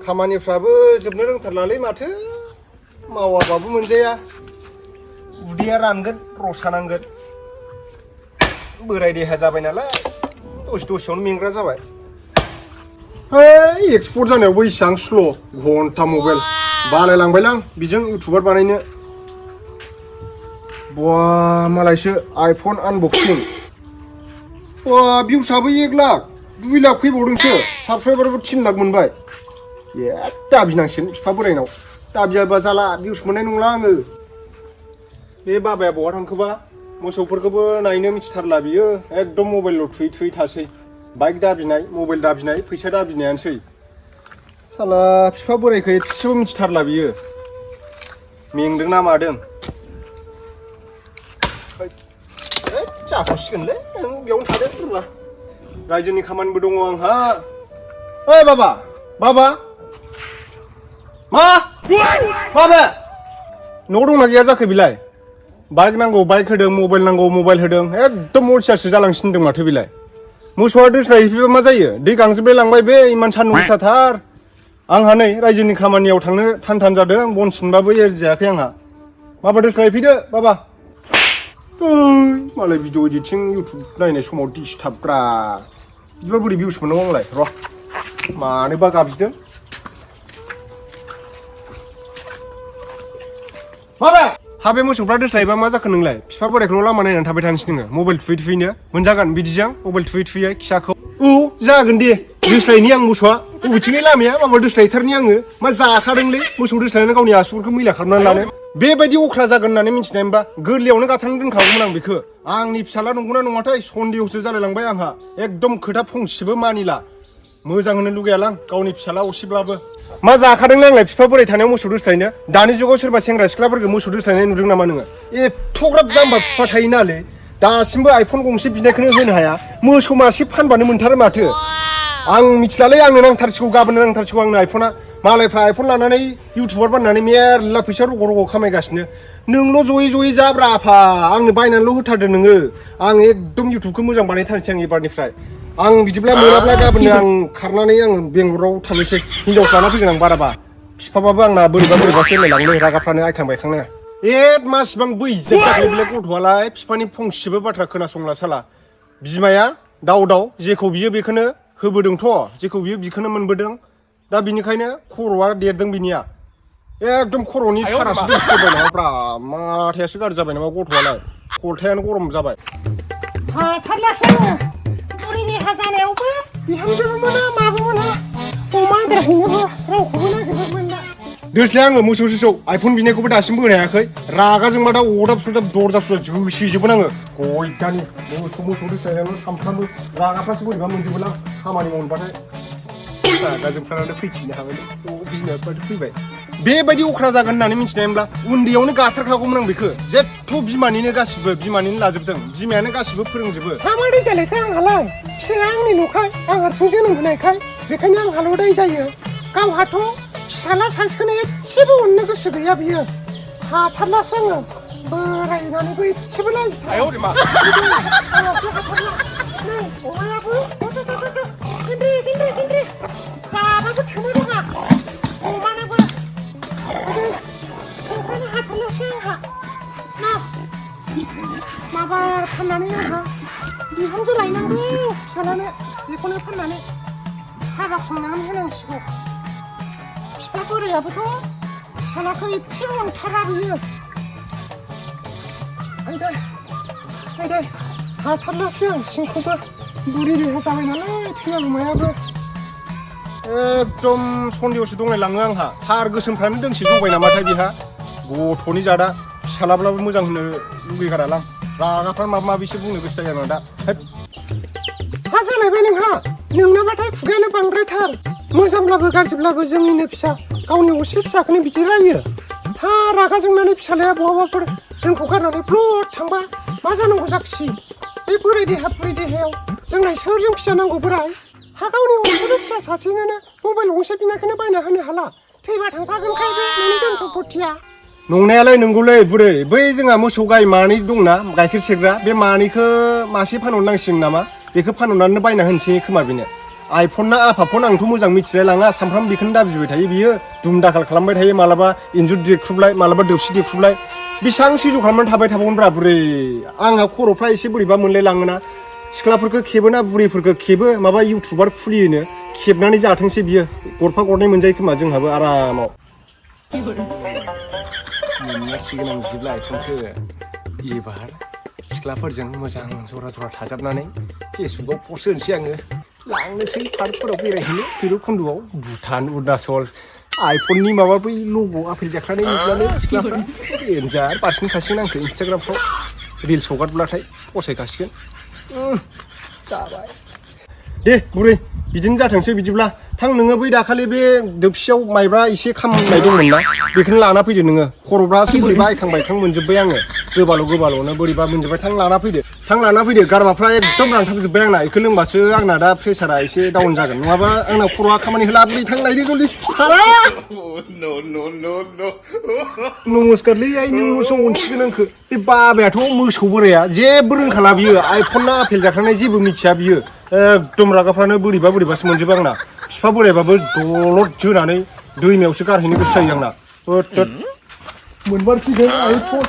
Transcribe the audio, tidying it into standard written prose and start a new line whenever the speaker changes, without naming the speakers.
खामानिफ्राबो जोबनो रोंथारलालै माथो मावाबाबो मोनजाया उदैया रानगोन रसा नांगोन बोराय देहा जाबाय नालाय दसेयावनो मेंग्रा जाबाय hey एक्सपर्ट जानायावबो इसेबां स्ल' घन्टा मबाइल बालायलांबायलां बिजों इउटुबार बानायनो बा मालायसो आइफन आनबक्सिं बा भिउसआबो 1 लाख 2 लाख फैबावदोंसो साबस्क्राइबारबो 3 लाख मोनबाय दाबिनांसिगोन बिफा बोरायनाव दाबियाबा जाला भिउस मोननाय नंला आङो बे बाबाया बहा थांखोबा मोसौफोरखौबो नायनो मिथिथारला बियो एकदम मबाइलल' थुयै थासै बाइक दाबिनाय मबाइल दाबिनाय फैसा दाबिनायानोसै साला बिफा बोरायखौ एसेबो मिथिथारला बियो मेंदों ना मादों जाथ'सिगोनलै नों बेयावनो थादो सोरबा रायजोनि खामानिबो दङ आंहा ओइ बाबा बाबा मा बाबा न'आव दंना गैया जाखो बिलाय बाइक नांगौ बाइक होदों मबाइल नांगौ मबाइल होदों एकदम अलसियासो जालांसिनदों माथो बिलाय मोसौआ दोस्लायहैफैबा मा जायो दै गांजोबलाय लांबाय बे इमान सान्दुं गोसाथार आंहा नै रायजोनि खामानियाव थांनो थान जादों बन सिनबाबो एरजायाखै आंहा माबा दोस्लायफैदो बाबा मालाय भिडिअ एडिटिं इउटुब नायनाय समाव डिस्टार्बब्रा बिदिबा बोरै भिउस मोननांगौ आंलाय र' मानोबा गाबज्रिदों बाबा हाबे मोसौफ्रा दोस्लायबा मा जाखो नोंलाय बिफा बोरायखौल' लामा नायनानै थाबाय थानोसै नोङो मबाइल थुयैनो मोनजागोन बिदिजों मबाइल थुयै खिसाखौ जागोन दे दोस्लायनि आं मोसौआ बबेथिंनि लामाया माबा दोस्लायथारनि आङो मा जाखादोंलै मोसौ दोस्लायनानै गावनि आसुगुरखौ मैला खालामनानै लानो बेबायदि अख्रा जागोन होननानै मिथिनाय मोनबा गोरलैयावनो गाथारनानै दोनखागौमोन आं बेखौ आंनि फिसाला नंगौना नङाथाय सन्देहसो जालायलांबाय आंहा एकदम खोथा फंसेबो मानिला मोजां होनो लुगैयालां गावनि फिसाला असेब्लाबो मा जाखादोंलै आंलाय बिफा बोराय थानायाव मोसौ दोस्लायनो दानि जुगाव सोरबा सेंग्रा सिख्लाफोरखौ मोसौ दोस्लायनाय नुदों नामा नोङो एथ'ग्राब जाम्बा बिफा थायोनालै दासिमबो आइफन गंसे बिनायखौनो होनो हाया मोसौ मासे फानबानो मोनथारो माथो आं मिथिलालै आंनो नांथारसिगौ गाबोननो नांथारसिगौ आंनो आइफना मालायफ्रा आइफन लानानै इउटुबार बानायनानै मेरला फैसा रग' खामायगासिनो नोंल' जयै जाब्रा आफा आंनो बायनानैल' होथारदो नोङो आं एकदम इउटुबखौ मोजां बानायथारसै आं एबारनिफ्राय आं बिदिब्ला मोनाब्ला गाबोननो आं खारनानै आं बेंगलराव थांनोसै हिनजावसो लाना फैगोन आं बाराबा बिफाबाबो आंना बोरैबासो होनलायलाङो रागाफ्रानो आइखां बायखांनो मासिबां बैजोब जाखो बेलाय गथ'आलाय बिफानि फंसेबो बाथ्रा खोनासंला साला बिमाया दाव जेखौ बियो बेखौनो होबोदोंथ' जेखौ बियो बिखौनो मोनबोदों दा बिनिखायनो खर'आ देरदों बिनिया एकदम खर'नि थारासो दोस्लायबाय नामाब्रा माथायासो गाज्रि जाबाय नामा गथ'आलाय खलथायानो गरम जाबाय
हाथारलासो बुरि देहा जानायावबो बिहामजोबो मोना माबो मोना अमा आदार हैनोबो रावखौबो नागिरनो मोनला
दोस्लाय आङो मोसौ आइफन बिनायखौबो दासिमबो होनो हायाखै रागाजोंबा दा अरदाब सुदाब दरजा जोसैजोबगोन आङो गयदानि मोसौ दोस्लायनायावल' सानफ्रामबो रागाफ्रासो बोरैबा मोनजोबोलां खामानि मावनोबाथाय रागा जोंफ्रानानै फैथिनो हाबाय बिमायाबो फैबाय बेबायदि अख्रा जागोन होननानै मिथिनाय मोनब्ला उन्दैयावनो गाथारखागौमोन आं बेखौ जेथ' बिमानिनो गासिबो बिमानिनो लाजोबदों बिमायानो गासिबो फोरोंजोबो
माबोरै जालायखो आंहालाय फिसाया आंनि न'खाय आं हारसिं जोनोम होनायखाय बेखायनो आंहाल' दाय जायो गावहाथ' फिसाला सानसेखौनो एसेबो अननो गोसो गैया बियो हाथारलासो आङो बोरायनानैबो एसेबो लाजिथारा अमायाबो गेन्द्रि जाबाबो थोनो रोङा अमानोबो ओंखायनो हाथारलासो आंहा ना माबा फाननानै आंहा बिहामजो लायनांगौ फिसालानो बेखौनो फाननानै हाबा खुंनानै होनांसिगौ बिफा बोरायाबोथ' फिसालाखौ एसेबो अनथारा बियो आयदै हाथारलासो आं सिंखौबो बुरि देहा जाबाय नालाय थैनांगौमायाबो
एकदम सन्देहसो दंलायलाङो आंहा थार गोसोमफ्रानो दोंसे जौबाय नामाथाय बेहा गथ'नि जादा फिसालाब्लाबो मोजां होनो लुगैगारालां रागाफ्रा माबा माबिसो बुंनो गोसो जायो आंना दा
हा जालायबाय नोंहा नोंनाबाथाय खुगायानो बांद्रायथार मोजांब्लाबो गाज्रिब्लाबो जोंनिनो फिसा गावनि असे फिसाखौनो बिदि रायो हा रागा जोंनानै फिसालाया बहाबाफोर जोंखौ गारनानै ब्लद थांबा मा जानांगौ जाखिसै बे बोराय देहा बुरि देहायाव जोंलाय सोरजों फिसा नांगौ बोराय हा गावनि अनसेल' फिसा सासेनोनो मबाइल गंसे बिनायखौनो बायना होनो हाला थैबा थांफागोनखाय बे नोंनि धोन सम्पथिया
नंनायालाय नंगौलै बुरै बै जोंहा मोसौ गाय मानै दंना गाइखेर सेरग्रा बे मानैखौ मासे फानहरनांसिगोन नामा बेखौ फानहरनानै बायना होनोसै खोमा बेनो आइफन ना आफाफन आंथ' मोजां मिथिलाय लाङा सामफ्राम बेखौनो दाबिबाय थायो बियो दुम दाखाल खालामबाय थायो मालाबा इन्जुर देख्रुबलाय मालाबा दोबसि देख्रुबलाय बेसेबां सैज' खालामनानै थाबाय थाबावगोनब्रा बुरै आंहा खर'फ्रा एसे बोरैबा मोनलाय लाङोना सिख्लाफोरखौ खेबोना बुरैफोरखौ खेबो माबा इउटुबार खुलियोनो खेबनानै जाथोंसै बियो गरफा गरनै मोनजायो खोमा जोंहाबो आरामाव मोननांसिगोन आं बिदिब्ला आइफनखौ एबार सिख्लाफोरजों मोजां जरा जरा थाजाबनानै फेसबुकाव पस्ट होनोसै आङो लांनोसै पार्कफोराव बेरायहैनो भैरबकुन्द'आव भुटान अरुणाचल आइफननि माबा बै लग' आपेल देखानाय नुब्लानो सिख्लाफ्रा देन्जार बारसिनखासिगोन आंखौ इन्सटाग्रामफ्राव रिल्स हगारब्लाथाय फसायखासिगोन जाबाय दे बुरै बिदिनो जाथोंसै बिदिब्ला थां नोङो बै दाखालि बे दोबसियाव माइब्रा एसे खामनाय दंमोन ना बेखौनो लाना फैदो नोङो खर'फ्रासो बोरैबा आइखां बायखां मोनजोब्बाय आङो गोबाल'नो बोरैबा मोनजोब्बाय थां लाना फैदो गारमाफ्रा एकदम रानथाबजोब्बाय आंना बेखौ लोंबासो आंना दा प्रेसारा एसे डाउन जागोन नङाबा आंना खर'आ खामानि होला बुरै थां लायदो जल्दि नमस्कारलै आइ नोंल'सो अनसिगोन आंखौ बे बाबायाथ' मोसौ बोराया जेबो रोंखाला बियो आइफन ना आपेल जाखानाय जेबो मिथिया बियो एकदम रागाफ्रानो बोरैबासो मोनजोबो आंना बिफा बोरायबाबो दलद जोनानै दैमायावसो गारहैनो गोसो जायो आंना मोनबारसिगोन आइफन